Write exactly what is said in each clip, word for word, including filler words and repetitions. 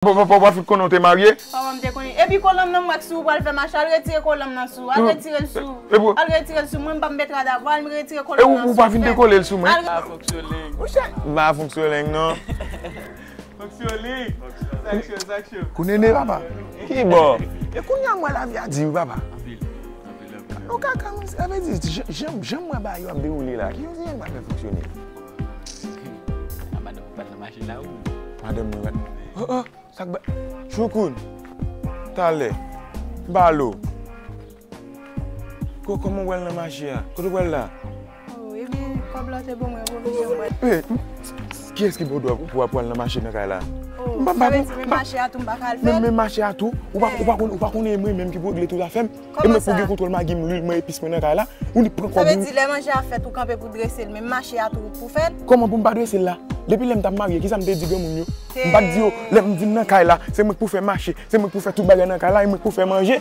Papa, papa, papa fout konnen w te marye? Papa m te konnen. Epi kolan m nan, m wè k si w pral fè mache, al retire kolan m nan sou. Al retire l sou. Al retire l sou mwen, m pa m petrad avè w, al retire kolan m nan sou. E ou, ou pa vin dekole l sou mwen? Al re- Monchè, m pa fonksyonè non. Fonksyonè. Sak cho, sak cho. Kou nene, papa. Ki bò? E kounye a m wè lavi a di wi, papa. Anpil, anpil, anpil. Ou ka kòmanse, sa vle di, jan, jan, jan m wè bagay yo ap dewoule la, ki jan m pral fè fonksyone? A madanm ou pral nan mache la, wi. Madanm mwen pral. Oh, oh, sa k ba. Choukoun. Talè. Balo. Ko, kòman w pral nan mache a? Kote w pral la? Oh, ebyen, kòb la te bon mwen, pwovizyon mwen. Eh, kiyès ki ba w dwa pou w ap pral nan mache nan kay la? Oh, m pa, sa vle di, menm mache a tou, m pa ka al fè l? Menm, menm mache a tou, ou pa, ou pa konn, ou pa konnen e mwen menm ki pou regle tout afè m? E mwen pou gen kontwòl magi m, lwil mwen, epis mwen nan kay la. Ou ni pran kòb ou. Sa vle di, lè manje a fèt, ou kanpe pou drese l, menm mache a tou, ou pou fè l? Kòman pou m pa drese l la? Depi lè m t ap marye, kisa m te di granmoun yo? M pa t di yo, lè m vin nan kay la, se mwen k pou fè mache, se mwen k pou fè tout bagay nan kay la, e mwen k pou fè manje.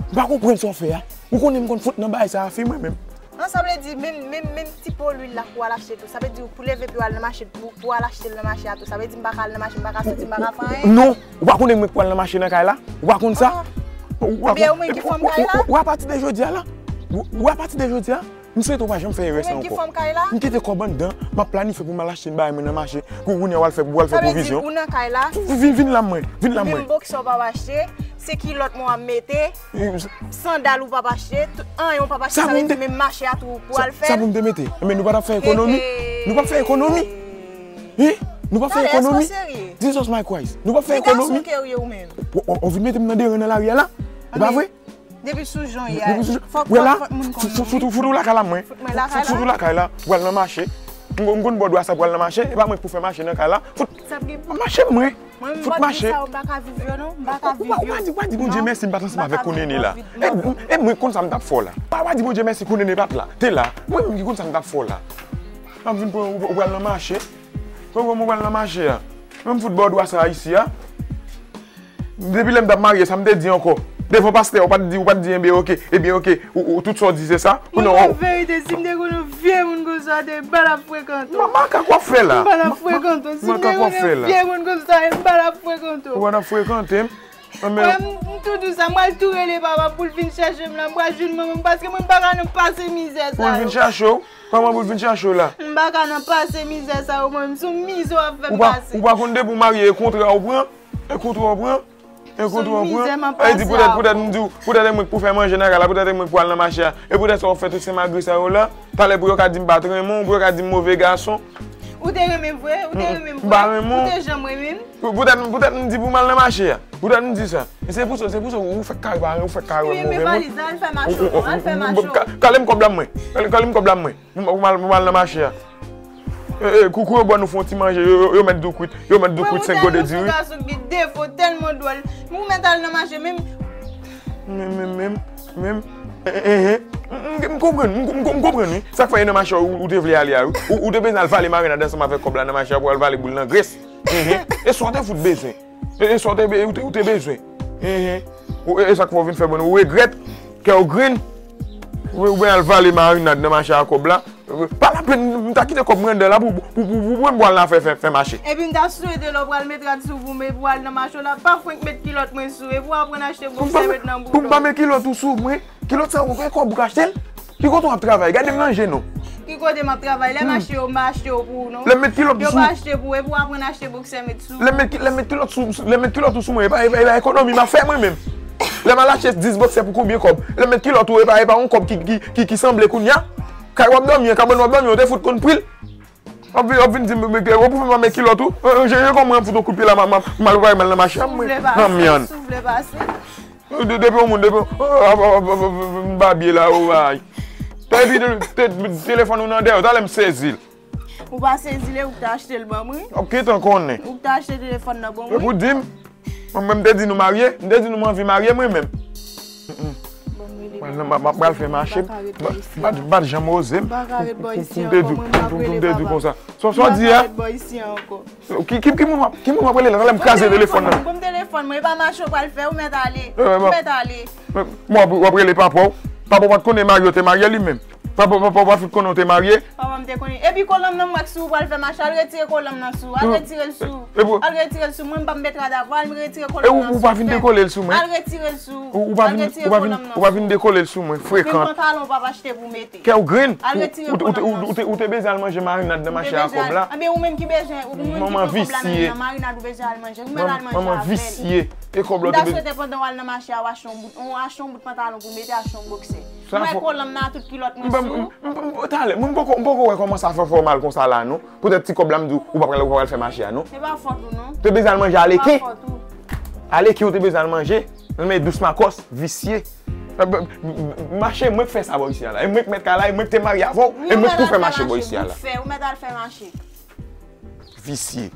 M pa konprann sa w fè a. Ou konnen m konn fout nan bagay sa a, fi mwen menm. Non, sa vle di, menm, menm, menm ti po lwil la pou al achte tou. Sa vle di, pou leve pou al nan mache, pou, pou al achte l nan mache a tou. Sa vle di, m pa ka al nan mache, m pa ka soti, m pa ka fè anyen. Non, ou pa konnen mwen k pral nan mache nan kay la? Ou pa konn sa? Ou pa konn. Ebyen, ou menm ki fanm kay la? Ou, ou, ou, ou, apati de jodi a la? Ou, ou apati de jodi a? M swete w pa janm fè erè sa ankò. Ou menm ki fanm kay la? M kite kòb anndan, m ap planifye pou m al achte yon bagay mwen nan mache. Kou kounye a w al fè, w al fè pwovizyon. Sa vle di ou nan kay la? Vin, vin la mwen, vin la mwen. Menm boksè w p ap achte, se kilòt mwen w ap mete, sandal ou p ap achte, tout, anyen ou p ap achte, sa vle di menm mache a tou pou al fè. Sa pou m te mete? Men nou pa t ap fè ekonomi? Nou p ap fè ekonomi? Hein? Nou p ap fè ekonomi? Jesus my Christ. Nou p ap fè ekonomi? Ou gason ke ou ye ou menm? Ou, ou, ou vin mete m nan deran nan lari a la? E pa vre? Depi sou jan w ye a, fòk, fòk, fòk moun konnen. Fout, fout, fout ou lakay la mwen. Fout mwen lakay la. Fout ou lakay la. Pral nan mache. M, m konn bò dwa sa pral nan mache. E pa mwen k pou fè mache nan kay la. Fout mache mwen. Fout mache. Mwen, m pa di sa, ou pa ka viv yo non. M pa ka viv yo. Ou pa di, ou pa di Bondye mèsi m pa t ansanm avèk kou nene la. E, e mwen konn sa m t ap fè w la. Ou pa di Bondye mèsi kou nene pa t la. Te la. Mwen menm ki konn sa m t ap fè w la. M ap vin pran ou, ou pral nan mache. Pran ou pral nan mache a. Mwen m fout bò dwa sa isi a. Depi lè m t ap marye, sa m te di ankò? Devan pastè, ou pa t di, ou pa t di, enben oke, enben oke, ou, ou, tout sa w di se sa? Mwen, pa verite, si m te konn yon vye moun konsa, te m pa t ap frekante w. Makak w ap fè la? M pa t ap frekante w. Si m te konn yon vye moun konsa, m pa t ap frekante w. Ou pa t ap frekante m? Mwen, m, m tou di w sa, m pral tou rele papa pou l vin chèche m la, m pral jwenn manman m, paske mwen m pa ka nan pase mizè sa yo. Pou l vin chèche w? Kòman pou l vin chèche w la? M pa ka nan pase mizè sa yo, mwen, m sou mizè w ap fè m pase. Ou pa, ou pa konn depi w marye, e kontra w pran? E kontra w pran? E kontra w pran? Sou mizè m ap pase a. Sa vle di poutèt, poutèt m di w, poutèt e mwen k pou fè manje nan kay la, poutèt e mwen k pou al nan mache a, e poutèt sa w ap fè tout se magre sa yo la, talè pou yo ka di m pa t renmen w, pou yo ka di m move gason. Ou te renmen m vre? Ou te renmen m vre? M pa renmen w. Ou te janm renmen m? Pou, poutèt, poutèt m di pou m al nan mache a. Poutèt m di sa. E se pou sa, se pou sa ou fèk kare pa, ou fèk kare wè m move moun. Wi, men valiz la, al fè mache w non, al fè mache w. Ka-, kale m kòb la mwen. Kale, kale m kòb la mwen. Pou m, pou m al, pou m al nan mache a. E, e, kou, kou yo ba nou fè yon ti manje, yo, yo, yo mèt di w kwit, yo mèt di w kwit senk gode diri. Mwen, ou tèlman yon gason ki defo, tèlman dwòl. Ou mèt al nan mache, men. Men, men, men, men. E, e, e, e. M, m, m konprann, m, m, m konprann, wi. Sa k fè e nan mache a ou, ou te vle ale a, wi. Ou, ou te bezwen al vale marinad ansanm avèk kòb la nan mache a pou al vale boul nan grès. Mhm. E sa w te fout bezwen. E, e sa w te be-, ou te, ou te bezwen. Mhm. Ou, e, e sa k fè w vin fè bon, ou regrèt, kè w grenn. Ou, ou ben al vale marinad nan mache a kòb la. Pa lapenn, m ta kite kòb mwen anndan la pou, pou, pou, pou, pou mwen al nan fè, fè, fè mache. Epi m ta swete lè w pral met rad sou pou m, epi w al nan mache w la, pa fwenk met kilòt mwen sou, epi w aprann achte boksè met nan bouton. Pou m pa met kilòt ou sou mwen. Kilòt sa yo, e kòb ou ka achte l? Ki kote w ap travay? Gade m nan je non. Ki kote m ap travay? Lè m achte yo, m pa achte yo pou ou non. Lè m met kilòt ou sou. Yo pa achte pou ou, epi w aprann achte boksè met sou. Lè m met ki-, lè m met kilòt sou, lè m met kilòt ou sou mwen, e pa, e pa, e pa ekonomi m ap fè mwen menm. Lè m al achte dis boksè pou konbyen kòb? Lè m met kilòt ou, e pa, e pa yon kòb ki, ki, ki, ki sanble kounye a. Kay w ap dòmi an, kabann w ap dòmi an, ou te fout konn pri l. W ap vin, w ap vin di m, m, m, ou pou fè m met kilòt ou? An, an, je, je kòman m fout yon kout pye la, m, m, m al pare m al nan mache a mwen. Nan myann. Sou vle pase. De-, depi yon moun, depi yon, oh, oh, oh, oh, oh, m babye la, oh, ay. Epi te-, te-, telefòn ou nan dèyè w, talè m sezi l. Ou pa sezi l, e ou k te achte l ban mwen. Ok, tan konnen. Ou k te achte telefòn nan ban mwen. Epi w di m, mwen, mwen, m te di nou marye, m te di nou m anvi marye mwen menm. Mm, mm. Mwen, m, m, m ap pral fè mache, m pa, m pa, m pa t janm oze m. M pa ka ret bò isi ankò, mwen, m ap rele papa. Sa, sa w di a? M pa ka ret bò isi ankò. Ki, ki, ki moun w ap, ki moun w ap rele la? Talè m kraze telefòn nan. Bon, telefòn mwen, e pa mache w pral fè, ou mèt ale. Ou mèt ale. Mwen, w ap, w ap rele papa w. Papa w pa t konnen marye w te marye li menm. Papa, papa, papa, fout konnen w te marye? Papa m te konnen. Epi kolanm nan m wè k sou ou pral fè mache, al retire kolanm nan sou ou. Al retire l sou ou. Al retire l sou mwen, m pa m met rad avè w, al retire kolanm nan sou ou. E ou pa vin dekole l sou mwen? Al retire l sou ou. Ou pa vin dekole l sou mwen, frekan. Ou vin pantalon w pa achte pou mete. Kè w grenn. Al retire kolanm nan sou ou. Ou te bezwen al manje marinad nan mache a kòb la. Ebyen ou menm ki bezwen, ou menm ki pran kòb la nan men nan, marinad ou bezwen al manje. Ou mèt al manje avè l. Manman visye. E kòb la w te bezwen. M ta swete pandan w al nan mache a w achte yon bout, yon achte yon bout pantalon pou mete, achte yon boksè. Ou wè kolanm nan tout kilòt mwen sou ou. Talè, mwen m poko wè kòman sa fè fè w mal konsa la non. Poutèt ti kòb la m di w ou pa pral ou pa pral fè mache a non. Se pa fòt ou non. Ou te bezwen al manje aleke. Se pa fòt ou. Aleke ou te bezwen al manje. Nan men dous makòs, visye. Mache mwen k fè sa bò isi a la. E mwen k mèt kay la, e mwen k te marye avè w, e mwen k pou fè mache bò isi a la. Ou mèt al fè mache. Visye.